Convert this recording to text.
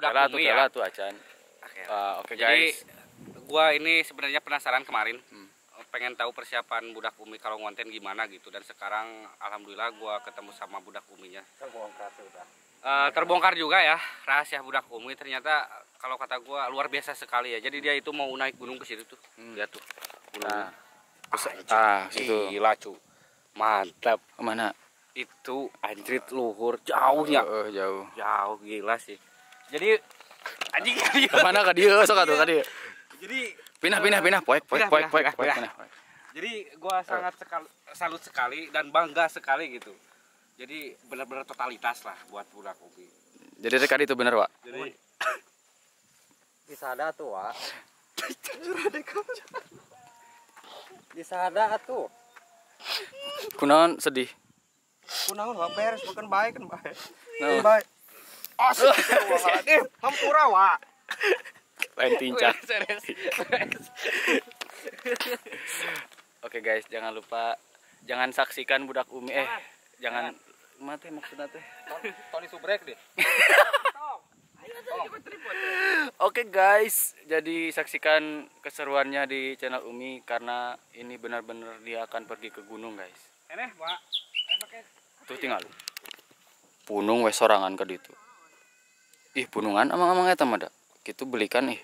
Budak Kela tuh, Umi ya. Kela tuh acan. Oke. Oke, Jadi guys. Gua ini sebenarnya penasaran kemarin. Pengen tahu persiapan Budak Umi kalau ngonten gimana gitu, dan sekarang alhamdulillah gua ketemu sama Budak Uminya. Terbongkar sudah. Terbongkar juga ya rahasia Budak Umi, ternyata kalau kata gua luar biasa sekali ya. Jadi dia itu mau naik gunung ke situ tuh. Lihat tuh. Nah. Gunungnya. Ah, situ. Gila, cu. Mantap. Kemana? Itu anjrit luhur jauhnya. Jauh. Jauh gila sih. Jadi anjing Kemana ka dieu sok atuh ka dieu. Jadi Pindah pindah pindah poek poek Pindah, poek pindah, poek pindah, poek pindah. pindah. Jadi gua sangat sekali, salut sekali dan bangga sekali gitu. Jadi benar-benar totalitas lah buat Budak Umi. Jadi rek itu bener, Pak. Jadi Disada tuh, Wak. Disada atuh. Kunaon sedih? Kunaon Wak, beres bukan baik kan baik. Nah. Baik. Astagfirullahaladzim, hampura, Wak. Lain tincak. Beres, beres. Oke guys, jangan lupa jangan saksikan Budak Umi jangan mati maksudnya teh. Tony Subrek deh. Oke guys, jadi saksikan keseruannya di channel Umi karena ini benar-benar dia akan pergi ke gunung guys. Eneh, Pak. Ayo pakai. Tuh tinggal. Punung wes sorangan ke ditu. Ih, punungan amang-amang eta mah da. Kitu belikan ih.